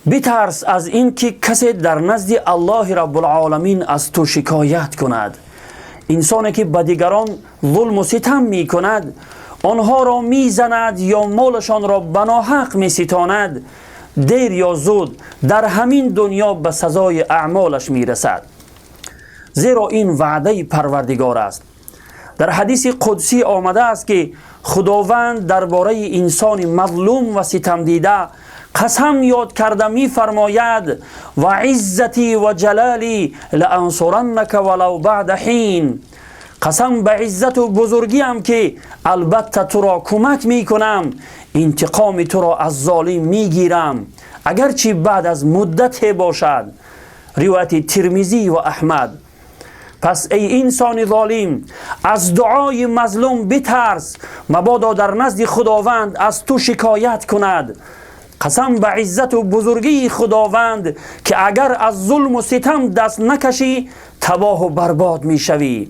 Битарс аз ин ки касе дар назди Аллоҳи Раббулъоламин аз ту шикоят кунад. Инсоне ки ба дигарон зулму ситам мекунад, онҳоро мезанад ё молашонро ба ноҳақ меситонад, дер ё зуд дар ҳамин дунё ба сазои аъмолаш мерасад, зеро ин ваъдаи Парвардигор аст. Дар ҳадиси қудсӣ омадааст, ки Худованд дар бораи инсони мазлум ва ситамдида қасам ёд карда мефармояд: «Ва иззатӣ ва ҷалолӣ лаансураннака валав баъда ҳин». Қасам ба иззату бузургиам, ки албатта туро кӯмак мекунам, интиқоми туро аз золим мегирам, агарчи баъд аз муддате бошад. Ривояти Термизӣ ва Аҳмад. Пас эй инсони золим, аз дуои мазлум битарс, мабодо дар назди Худованд аз ту шикоят кунад. Қасам ба иззату бузургии Худованд, ки агар аз зулму ситам даст накашӣ, табоҳу барбод мешавӣ.